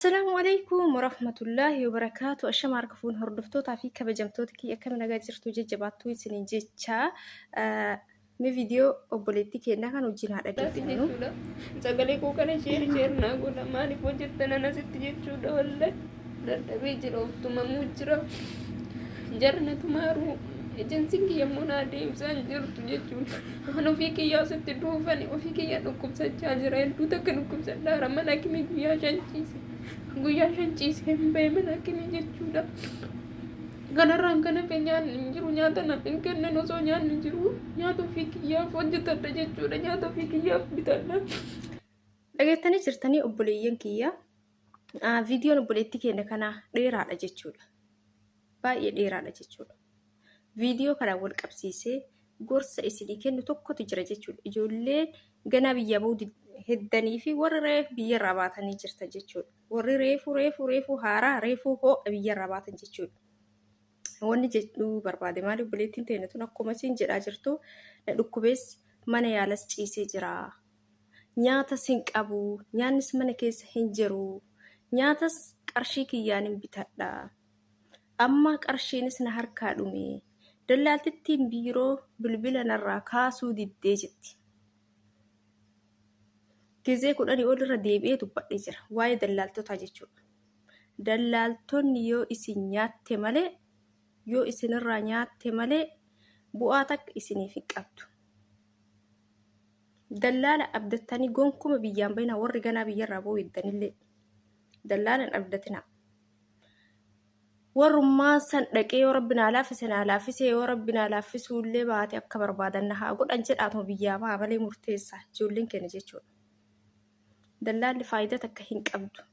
Assalaamu alaikum warahmatullaahi wabarakaatu. Ashama harka fuun hordoftootaa fi kabajamtoota kiyya, akkam nagaa jirtu? Jajjabaattuu isiniin jecha. Mi viidiyoo obboleettii keenyaa kan wajjin haa dhaggeeffannu. Jechuudha. Sagalee koo kana share share naa godha. Maaliif hojjettan asitti jechuudha? Wallahi dadhabee jira, uftumamuu jira. Jarna tumaaru ejensiin kiyya immoo naa deemsaa hin jirtu jechuudha. An ofii kiyyaa asitti duufani ofii kiyya dhukkubsachaa jira. Hedduu takka dhukkubsadhaara. Mana hakimii guyyaa 5 ciise. Guyyaa 5 ciisee hin bahe mana hakimii jechuudha. Kanarraan kan hafe nyaanni hin jiru. Nyaata naaf hin kennan. Osoo nyaanni jiru nyaata ofii kiyyaaf hojjetadha jechuudha. Nyaata ofii kiyyaaf bitadha. Dhageettanii jirtanii, obboleeyyan kiyya. Viidiyoon obboleettii keenya kanaa dheeraadha jechuudha. Baay'ee dheeraadha jechuudha. Viidiyoo kanaan wal qabsiisee gorsa isinii kennu tokkotu jira jechuudha. Ijoolleen ganaa biyya bahuu heddanii fi warri reefu biyyarraa baatanii jirtan jechuudha. Warri reefu reefu reefu haaraa reefu ho'a biyyarraa baatan jechuudha. Wanni jedhuu barbaade maali? Obboleettiin teenya tun akkuma isin jedhaa jirtu, na dhukkubees, mana yaalas ciisee jira. Nyaatas hin qabu, nyaannis mana keessa hin jiru. Nyaatas qarshii kiyyaan hin bitadha. Amma qarshiinis na harkaa dhume. Dallaaltittiin biiroo bilbila narraa kaasuu diddee jetti. Gizee 10 ol irra deebi'ee dubbadhee jira. Waa'ee dallaaltotaa jechuudha. Dallaaltonni yoo isin nyaatte malee, yoo isinirraa nyaatte malee, bu'aa takka isiniif hin qabdu. Dallaala abdattanii gonkuma biyyaan bahina. Warri ganaa biyyarraa ba'uu heddanillee dallaalan abdatina. Warrummaan san dhaqee yoo rabbi naa laaffise naa laaffise, yoo rabbi naa laaffisuullee baate akka barbaadan na haa godhan jedhaatuma biyyaa baha malee murteessa ijoolleen keenya jechuudha. Dallaalli faayidaa takka hin qabdu.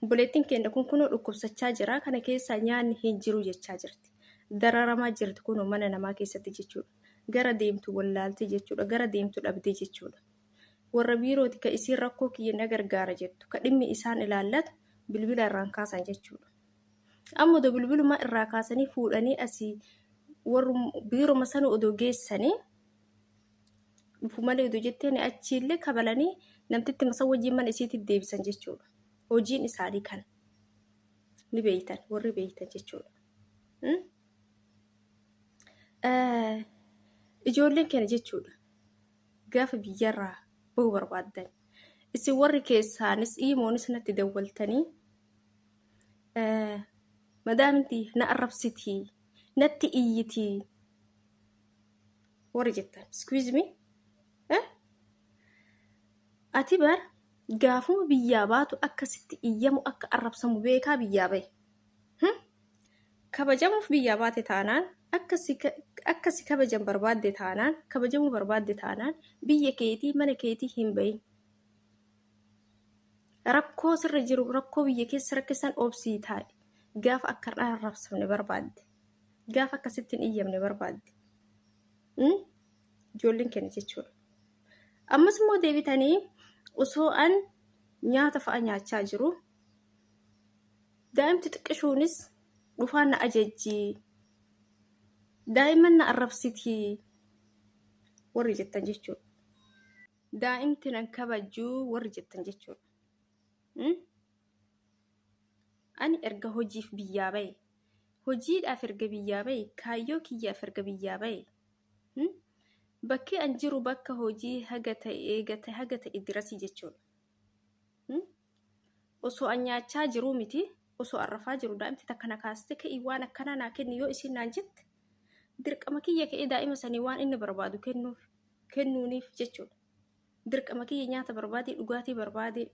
Obboleettiin keenya kun kunoo dhukkubsachaa jira. Kana keessaa nyaanni hin jiru jechaa jirti. Dararamaa jirti kunoo mana namaa keessatti jechuudha. Gara deemtu wallaaltee jechuudha. Gara deemtu dhabdee jechuudha. Warra biirooti ka isiin rakkoo kiyya na gargaara jettu, ka dhimmi isaan ilaallatu bilbila irraan kaasan jechuudha. Amma odoo bilbiluma irraa kaasanii fuudhanii asii warra biiroma sana odoo geessanii dhufu malee odoo jetteen achiillee kabalanii namtitti masa wajjin mana isiitti deebisan jechuudha. Hojiin isaanii kana. Ni beeytan, warri beeytan jechuudha. Ijoolleen keenya jechuudha. Gaafa biyyarraa bahuu barbaaddan. Isin warri keessaanis imoonis natti dawwaltanii, madaaminti na arrabsitii, natti iyyitii warri jettan. Excuse me? Ati bar gaafuma biyyaa baatu akkasitti iyyamu, akka arrabsamu beekaa biyyaa bahe. Kabajamuuf biyyaa baate taanaan, akka si kabajan barbaadde taanaan, kabajamuu barbaadde taanaan, biyya keetii mana keetii hin bahin. Rakkoo sirra jiru, rakkoo biyya keessa rakkisan obsii taa'i. Gaafa akka hin arrabsamne barbaadde. Gaafa akkasitti hin iyyamne barbaadde. Ijoolleen keenya jechuudha. Ammas immoo deebitanii osoo an nyaata fa'a nyaachaa jiru daa'imti xiqqishuunis dhufaan na ajajji. Daa'imman na arrabsitii warri jettan jechuudha. Daa'imti nan kabajjuu warri jettan jechuudha. Ani erga hojiif biyyaa bahe, hojiidhaaf erga biyyaa bahe, kaayyoo kiyyaaf erga biyyaa bahe, bakki an jiru bakka hojii haga ta'e eegate haga ta'e dirasii jechuudha. Osoo an nyaachaa jiruu miti, osoo an rafaa jiru daa'imti takka na kaaste, ka'ii waan akkanaa naa kenni yoo isiin naan jette, dirqama kiyya ka'ee daa'ima sanii waan inni barbaadu kennuuf kennuuniif jechuudha. Dirqama kiyya nyaata barbaadee, dhugaatii barbaadee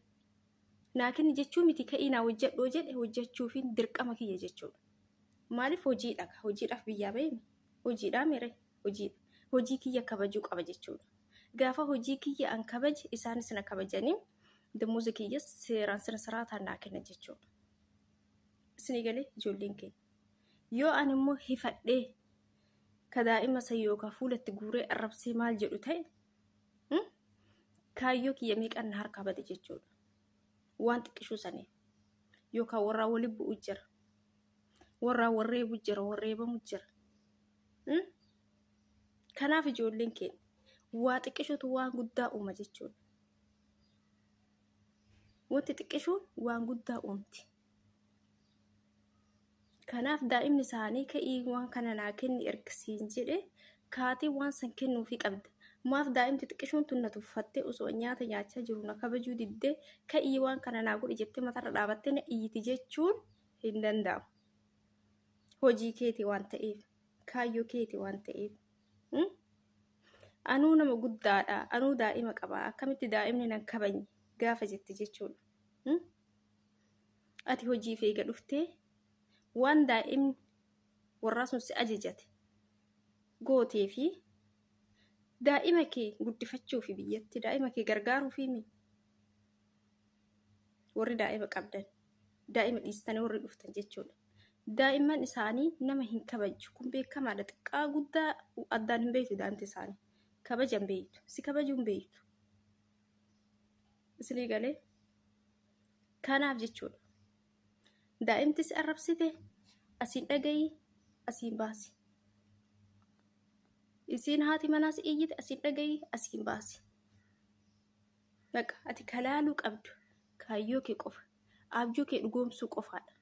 naa kenni jechuu miti, ka'ii naa hojjedhoo jedhe hojjechuufiin dirqama kiyya jechuudha. Maaliif? Hojiidha, hojiidhaaf biyyaa bahee hojiidhaa mere hojiidha. Hojii kiyya kabajuu qaba jechuudha. Gaafa hojii kiyya an kabaje isaanis na kabajanii damuuza kiyyas seeraan sirna siraataan naa kennan jechuudha. Isinii galee, ijoolleen keenya? Yoo ani immoo hifadhee ka daa'ima san yookaan fuulatti guuree arrabsee maal jedhu ta'e, kaayyoo kiyya meeqan na harkaa bade jechuudha. Waan xiqqishuu saniif. Yookaan warraa waliin bu'u jira. Warraa warreebu jira, warreebamu jira. Kanaaf ijoolleen keenya waa xiqqishuutu waan guddaa uuma jechuudha. Wanti xiqqishuun waan guddaa uumti. Kanaaf daa'imni isaanii ka'ii waan kana naa kenni erga siin jedhe kaatee waan san kennuufii qabda. Maaf daa'imti xiqqishuun tun na tuffattee osoo nyaata nyaachaa jiru na kabajuu diddee ka'ii waan kana naa godhi jettee matarra dhaabattee na iyyiti jechuun hin danda'amu. Hojii keeti waan ta'eef, kaayyoo keeti waan ta'eef. Anuu nama guddaadha, anuu daa'ima qaba, akkamitti daa'imni nan kabajne gaafa jette jechuudha. Ati hojiif eega dhuftee waan daa'imni warraa sun si ajajate gootee fi daa'ima kee guddifachuu fi biyyatti daa'ima kee gargaaruu fi mi warri daa'ima qabdan daa'ima dhiistanii warri dhuftan jechuudha. Daa'imman isaanii nama hin kabaju kun beekamaadha. Xiqqaa guddaa addaan hin beektu daa'imti isaanii. Kabaja hin beektu. Si kabajuu hin beektu. Isinii galee kanaaf jechuudha. Daa'imti si arrabsite asiin dhagayi asiin baasi. Isiin haati manaa si iyyite asiin dhagayi asiin baasi. Baqa ati kalaaluu qabdu kaayyoo kee qofa abjuu kee dhugoomsuu qofaadha.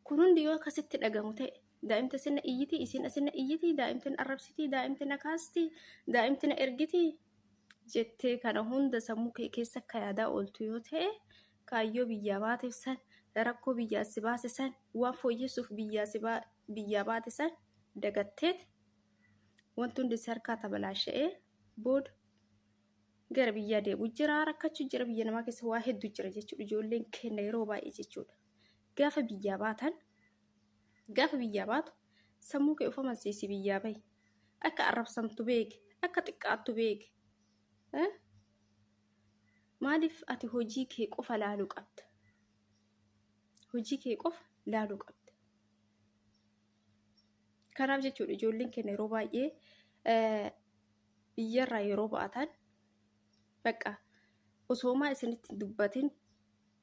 Kun hundi yoo akkasitti dhagamu ta'e daa'imti asinna iyyiti isiin asinna iyyiti daa'imti na arrabsiti daa'imti na kaasti daa'imti na ergiti jettee kana hunda sammuu kee keessa akka yaadaa ooltu yoo ta'e kaayyoo biyyaa baateef san rakkoo biyyaa si baase san waan fooyyessuuf biyyaa baate san dagatteet wanti hundi si harkaa tabalaasha'ee booda gara biyyaa deebi'u jira rakkachuu jira biyya namaa keessa waa hedduu jira jechuudha ijoolleen kenna yeroo baay'ee jechuudha. Gaafa biyyaa baatan gaafa biyyaa baatu sammuu kee of amansiisi biyyaa bahi. Akka arrabsamtu beeki akka xiqqaattu beeki. Maaliif ati hojii kee qofa laaluu qabda? Hojii kee qofa laaluu qabda. Kanaaf jechuudha ijoolleen keenya yeroo baay'ee biyyarraa yeroo ba'atan bakka osoomaa isinitti hin dubbatin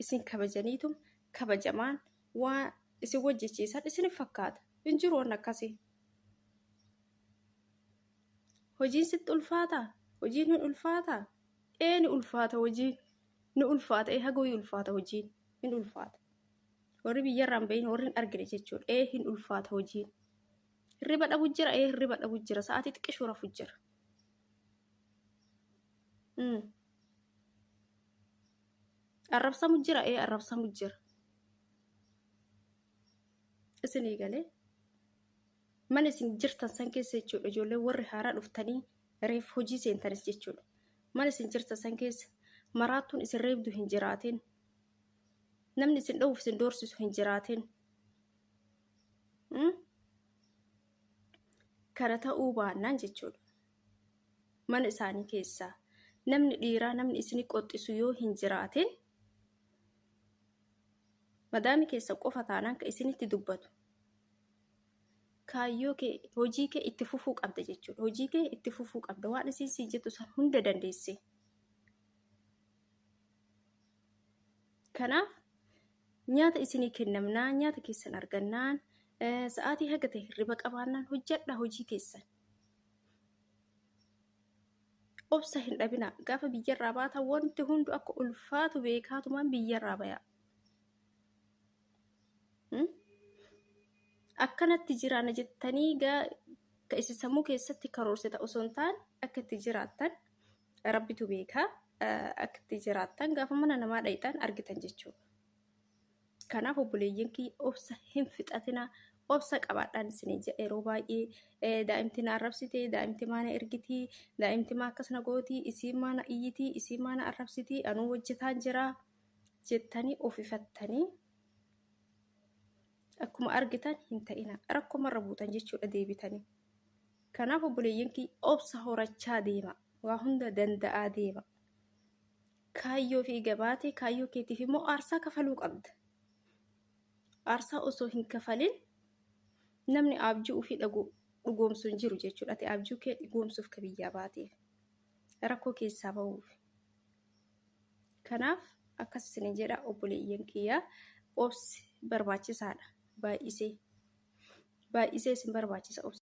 isin kabajaniitum kabajamaan waan isin hojjechiisan isinif fakkaata. Hin jiru waan akkasii. Hojiin sitti ulfaataa? Hojiin hin ulfaataa? Ee ni ulfaata hojiin. Ni ulfaata ee haga wayii ulfaata hojiin. Hin ulfaata. Warri biyyarraa hin bahin warri hin argine jechuudha. Ee hin ulfaata hojiin. Hirriba dhabu jira ee hirriba dhabu jira. Sa'aatii xiqqishuu rafu jira. Arrabsamu jira ee arrabsamu jira. Isinii galee mana isin jirtan san keessa jechuudha ijoolleen warri haaraa dhuftanii reef hojii seentanis jechuudha. Mana isin jirtan san keessa maraattuun isin reebdu hin jiraatin. Namni isin dhowuuf isin doorsisu hin jiraatin. Kana ta'uu baannaan jechuudha. Mana isaanii keessaa namni dhiiraa namni isin qoxxisu yoo hin jiraatin madaami keessa qofa taanaan ka isinitti dubbatu kaayyoo kee hojii kee itti fufuu qabda jechuudha. Hojii kee itti fufuu qabda waan isiin siin jettu san hunda dandeessee. Kanaaf nyaata isinii kennamnaan nyaata keessan argannaan sa'aatii haga ta'e hirriba qabaannaan hojjedhaa hojii keessan. Obsa hin dhabinaa. Gaafa biyyarraa baatan wanti hundu akka ulfaatu beekaatumaan biyyarraa bayaa. Akkanatti jiraanna jettanii ka isin sammuu keessatti karoorsita osoo hin taane akka itti jiraattan rabbitu beeka. Akka itti jiraattan gaafa mana namaa dhayxan argitan jechuudha. Kanaaf obboleeyyan kiyya obsa hin fixatinaa. Obsa qabaadhaan isiniin jedha yeroo baay'ee daa'imti na arrabsite, daa'imti maa na ergiti, daa'imti maa akkas na gooti, isiin maa na iyyiti, isiin maa na arrabsiti, anuu hojjetaan jira jettanii of ifattanii akkuma argitan hin ta'ina. Rakkomarra buutan jechuudha deebitanii. Kanaaf obboleeyyan kiyya obsa horachaa deema. Waa hunda danda'aa deema. Kaayyoo fi gabaatee kaayyoo keetiif immoo aarsaa kafaluu qabda. Aarsaa osoo hin kafalin namni abjuu ofii dhugoomsu hin jiru jechuudha. Ati abjuu kee dhugoomsuuf ka biyyaa baateef rakkoo keessaa bahuuf. Kanaaf akkas isinin jedha obboleeyyan kiyyaa obsi barbaachisaadha baay'isee. Baay'isee isin barbaachisa obsi.